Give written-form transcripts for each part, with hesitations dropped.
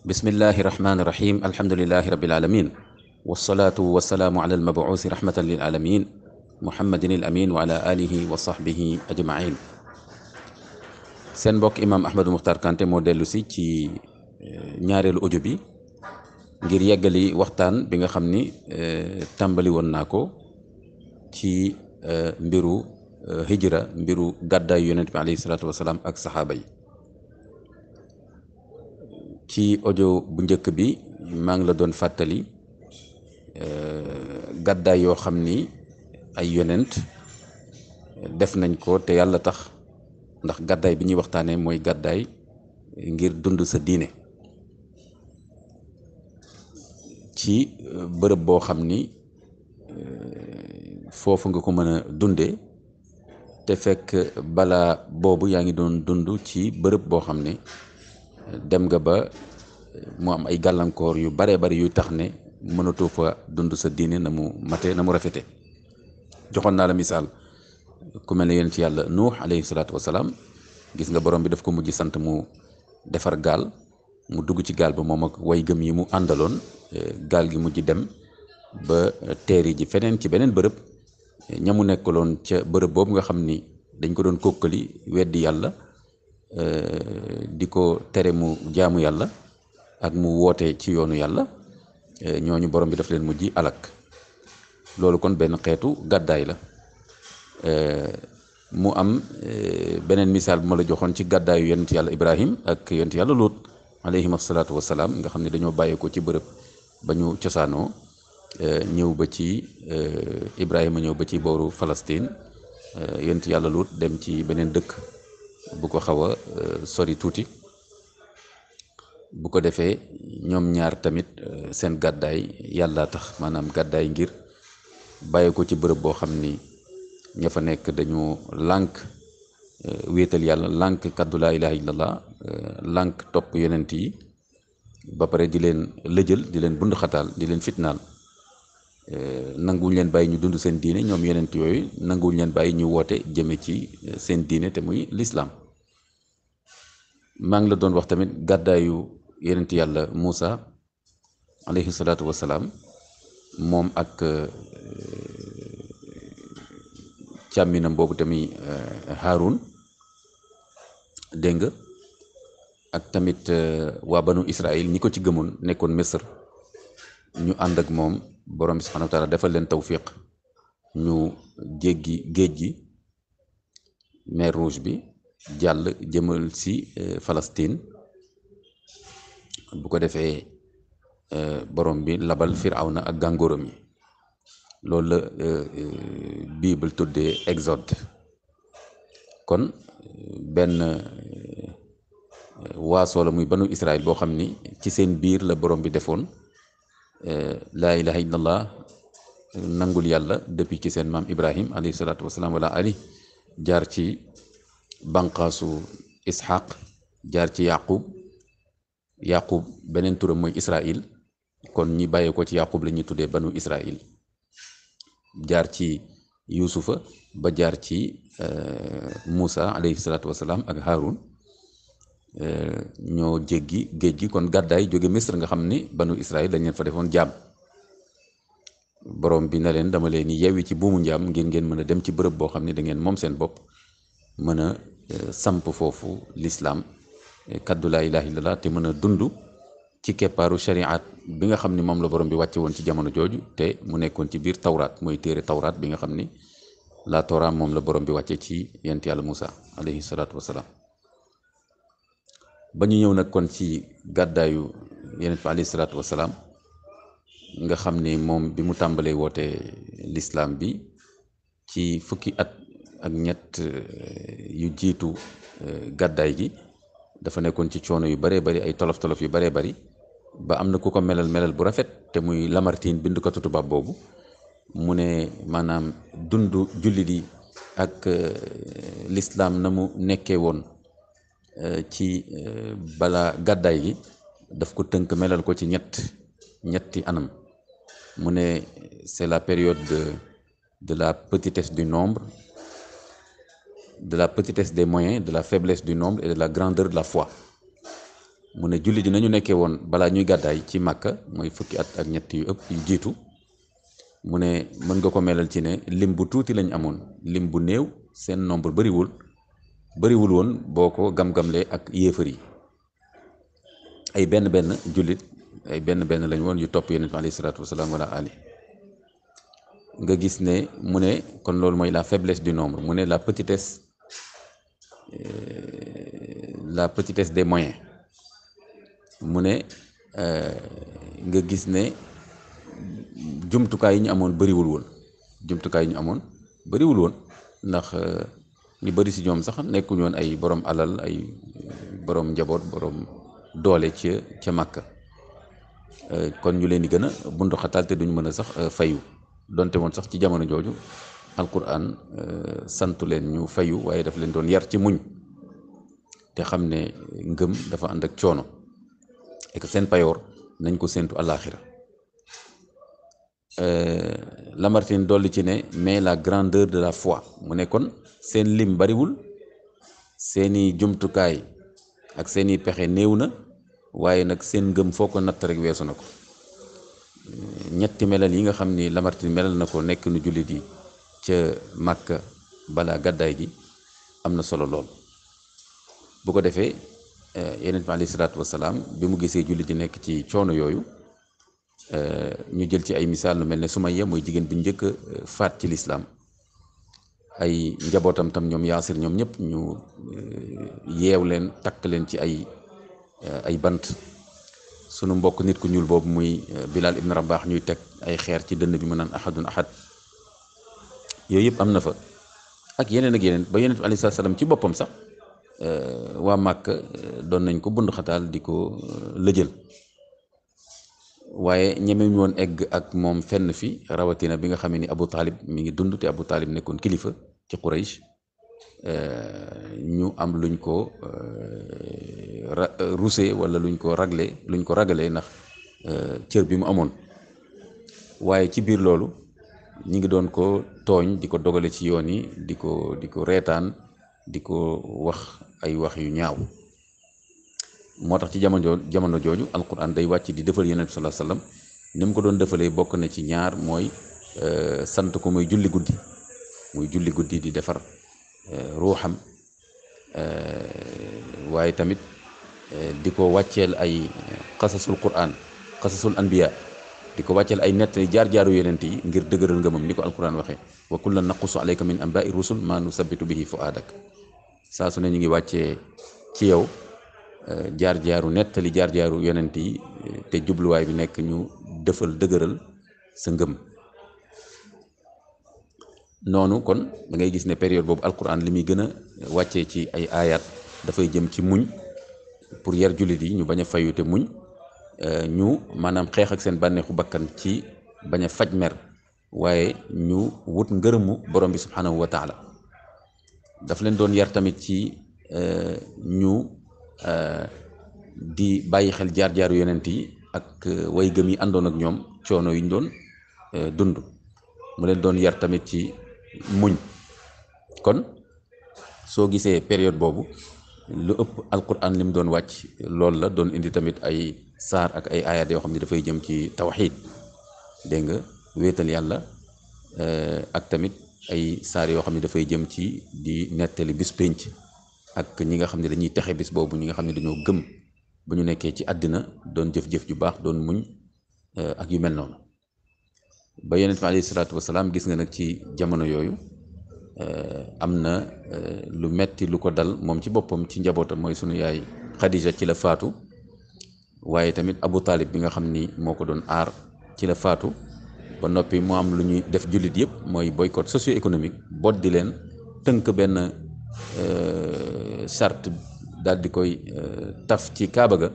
bismillahi rahmaani rahim alhamdulilahi rabbil alamin wasalaatu wasalaamu ala almabuusi rahmatan lil alamin muhammadin al amin wa ala alihi wa sahbihi ajmain. seen mbokk imaam Ahmadou Mokhtar Kanté moo dellu si ci ñaareelu audio bi ngir yeggali waxtaan bi nga xam ni tàmbali woon naa ko ci mbiru hijra, mbiru gàddaayu yonent bi alayhi salaatu wasalaam ak saxaaba yi. ci audio bu njëkk bi maa ngi la doon fàttali gàddaay yoo xam ni ay yonent def nañ ko te yàlla tax, ndax gàddaay bi ñuy waxtaanee mooy gàddaay ngir dund sa diine ci bërëb boo xam ni foofu nga ko mën a dunde te fekk balaa boobu yaa ngi doon dund ci bërëb boo xam ne dem nga ba mu am ay gàllankoor yu baree bari yuy tax ne mënatoo fa dund sa diine na mu mate na mu rafete. joxoon naa la misaal ku mel ne yéen ci yàlla nuux alayhi salaatu wasalaam, gis nga borom bi daf ko mujj sant mu defar gaal, mu dugg ci gaal ba moom ak way gëm yi mu àndaloon. gaal gi mujj dem ba teeri ji feneen ci beneen bërëb, ñamu nekkaloon ca bërëb boobu nga xam ni dañ ko doon kokkali weddi yàlla, di ko tere mu jaamu yàlla ak mu woote ci yoonu yàlla, ñooñu borom bi daf leen mujj alak. loolu kon benn xeetu gàddaay la. mu am beneen misaal bu ma la joxoon ci gàddaayu yonent yàlla Ibrahim ak yonent yàlla Luut alayhim asalaatu wasalaam, nga xam ne dañoo bàyyeekoo ci bërëb ba ñu cosaanoo ñëw ba ci Ibrahima ñëw ba ci booru Palestine, yonent yàlla Luut dem ci beneen dëkk bu ko xaw a sori tuuti. bu ko defee ñoom ñaar tamit seen gàddaay yàlla tax, maanaam gàddaay ngir bàyyi ko ci bërëb boo xam ni ña fa nekk dañu lànk wéetal yàlla, lànk kaddu laa ilaha illallah, lànk topp yonent yi, ba pare di leen lëjël, di leen bund xataal, di leen fitnaal. nanguwuñ leen bàyyi ñu dund seen diine, ñoom yonent yooyu nanguwuñ leen bàyyi ñu woote jëme ci seen diine te muy lislaam. maa ngi la doon wax tamit gàddaayu yonent yàlla Muusa alayhi salaatu wasalaam, moom ak càmminam boobu tamit Haarun, dégg nga, ak tamit waa banu Israël ñi ko ci gëmoon nekkoon Misr, ñu ànd ak moom borom bi subhanahu wa taala defal leen tawfiq, ñu jéggi géej gi, mer Rouge bi, jàll jëmal si Palestine. bu ko defee borom bi labal Firawna ak gàngooram yi. loolu la Bible tuddee Exode. kon benn waasoo la muy banu Israël boo xam ni ci seen biir la borom bi defoon laa ilaha illallah, nangul yàlla depuis ci seen maam Ibrahim alayhi salaatu wasalaam wala ali, jaar ci banqaasu Ishaq, jaar ci Yaqub beneen turam mooy Israël, kon ñi bàyyee ko ci Yaqub la ñuy tuddee banu Israël, jaar ci Yuusufa ba jaar ci Muusa alayhi salaatu wasalaam ak Haarun, ñoo jéggi géej gi. kon gàddaay jóge Misr nga xam ni banu Israël dañ leen fa defoon jaam. borom bi na leen dama leen yewwi ci buumu njaam ngir ngeen mën a dem ci bërëb boo xam ne da ngeen moom seen bopp, mën a samp foofu lislaam, kaddu laa ilaha illallah, te mën a dund ci keppaaru shariat bi nga xam ni moom la borom bi wàcce woon ci jamono jooju, te mu nekkoon ci biir tawraat, mooy téere tawraat bi nga xam ni la Torah moom la borom bi wàcce ci yonent yàlla Muusa alayhi salaatu wasalaam. ba ñu ñëw nag kon ci gàddaayu yonent bi alayhi salaatu wasalaam, nga xam ni moom bi mu tàmbalee woote lislaam bi ci fukki at ak ñett yu jiitu gàddaay gi, dafa nekkoon ci coono yu baree bari, ay tolof-tolof yu baree bari, ba am na ku ko melal bu rafet, te muy Lamartine, bindukatu tubaab boobu. mu ne maanaam dund jullit yi ak lislaam na mu nekkee woon ci bala gàddaay gi, daf ko tënk melal ko ci ñetti anam. mu ne c'est la période de la petitesse du nombre, de la petitesse des moyens, de la faiblesse du nombre et de la grandeur de la foi. mu ne jullit yi nañu nekkee woon balaa ñuy gàddaay ci Màkka mooy fukki at ak ñett yu ëpp yu jiitu mu ne mën nga ko melal ci ne lim bu tuuti lañ amoon lim bu néew seen nombre bariwul woon boo ko gam-gamlee ak yéefar yi ay benn jullit ay benn lañ woon yu topp yonent bi alayhi salaatu wasalaam wala ali nga gis ne mu ne kon loolu mooy la faiblesse du nombre mu ne la petitesse des moyens mu ne nga gis ne jumtukaay yi ñu amoon bariwul woon ndax ñu bari ci ñoom sax nekkuñu woon ay borom alal ay borom njaboot borom doole ca Makka kon ñu leen di gën a bundu xataal te duñu mën a sax fayu donte woon sax ci jamono jooju alquran santu leen ñu fayu waaye daf leen doon yar ci muñ te xam ne ngëm dafa ànd ak coono et que seen payoor nañ ko séentu àllaaxira Lamartine dolli ci ne mais la grandeur de la foi mu ne kon seen lim bariwul seeni jumtukaay ak seeni pexe néew na waaye nag seen ngëm foo ko natt rek weesu na ko ñetti melal yi nga xam ni Lamartine melal na ko nekk nu jullit yi ca Màkka balaa gàddaay gi am na solo lool bu ko defee Yonent bi alayhi salaatu wasalaam bi mu gisee jullit yi nekk ci coono yooyu ñu jël ci ay misaal lu mel ne Sumayya mooy jigéen bi njëkk a faat ci lislaam ay njabootam tam ñoom Yaasir ñoom ñëpp ñu yeew leen takk leen ci ay bant sunu mbokk nit ku ñuul boobu muy Bilal ibn Rabah ñuy teg ay xeer ci dënn bi mu naan ahadun ahad yooyu yëpp am na fa ak yeneen ba Yonent bi alayhi salaam ci boppam sax waa Màkka doon nañ ko bund xataal di ko lëjël waaye ñemeñu woon egg ak moom fenn fi rawatina bi nga xamee ni Abu Talib mi ngi dund te Abu Talib nekkoon kilifa ci Quraysh ñu am luñ ko rusé wala luñ ko ragalee ndax cër bi mu amoon waaye ci biir loolu ñi ngi doon ko tooñ di ko dogale ci yoon yi di ko reetaan di ko wax ay wax yu ñaaw moo tax ci jamono jooju alquran day wàcc di defal Yonent bi sallallahu alayhi wasallam ni mu ko doon defalee bokk na ci ñaar mooy sant ko muy julli guddi di defar ruuxam waaye tamit di ko wàcceel ay qasasul anbiya di ko wàcceel ay nett jaar-jaaru yonent yi ngir dëgëral ngëmam ni ko alquran waxee wa kullan naqussu alayka min anba'i rusul ma nusabbitu bihi fu'adak saa su ne ñu ngi wàccee ci yow jaar-jaaru yonent yi te jubluwaay bi nekk ñu dëgëral sa ngëm noonu kon da ngay gis ne période boobu alquran li muy gën a wàccee ci ay ayat dafay jëm ci muñ pour yar jullit yi ñu bañ a fayu te muñ ñu maanaam xeex ak seen bànneexu bakkan ci bañ a faj mer waaye ñu wut ngërëmu borom bi subhanahu wa taala daf leen doon yar tamit ci ñu di bàyyi xel jaar-jaaru yonent yi ak way gëm yi àndoon ak ñoom coono yi ñu doon dund mu leen doon yar tamit ci muñ kon soo gisee période boobu lu ëpp alquran li mu doon wàcc loolu la doon indi tamit ay saar ak ay ayat yoo xam ne dafay jëm ci tawxiid dégg nga wéetal yàlla ak tamit ay saar yoo xam ne dafay jëm ci di nettali bis pénc ak ñi nga xam ne dañuy texe bis boobu ñi nga xam ne dañoo gëm bu ñu nekkee ci àddina doon jëf-jëf ju baax doon muñ ak yu mel noonu ba Yonent bi alayhi salaatu wasalaam gis nga nag ci jamono yooyu am na lu metti lu ko dal moom ci boppam ci njabootam mooy sunu yaay Khadija ci la faatu waaye tamit Abu Talib bi nga xam ni moo ko doon aar ci la faatu ba noppi mu am lu ñuy def jullit yëpp mooy boycott socio-économique bot di leen tënk benn charte daal di koy taf ci Kaaba ga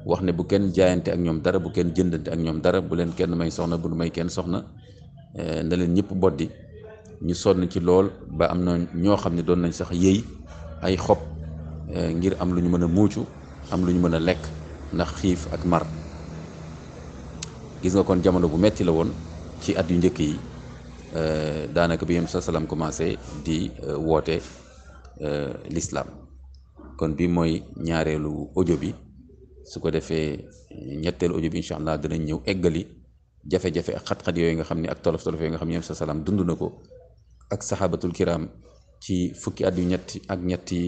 wax ne bu kenn jaayante ak ñoom dara bu kenn jëndante ak ñoom dara bu leen kenn may soxna bu nu may kenn soxna na leen ñëpp boddi ñu sonn ci lool ba am na ñoo xam ne doon nañ sax yëy ay xob ngir am lu ñu mën a muucu am lu ñu mën a lekk ndax xiif ak mar gis nga kon jamono bu metti la woon ci at yu njëkk yi daanaka bi Yonent bi salaam commencé di woote l'islam kon bi mooy ñaareelu audio bi su ko defee ñetteelu audio bi incha allah dinañ ñëw eggali jafe-jafe ak xat-xat yooyu nga xam ne ak tolof-tolof yooyu nga xam ne yéen sa salaam dund na ko ak saxaabatul kiram ci fukki at yu ñetti ak ñetti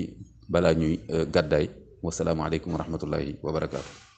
balaa ñuy gàddaay wasalaamualeykum wa rahmatullahi wa barakaatu.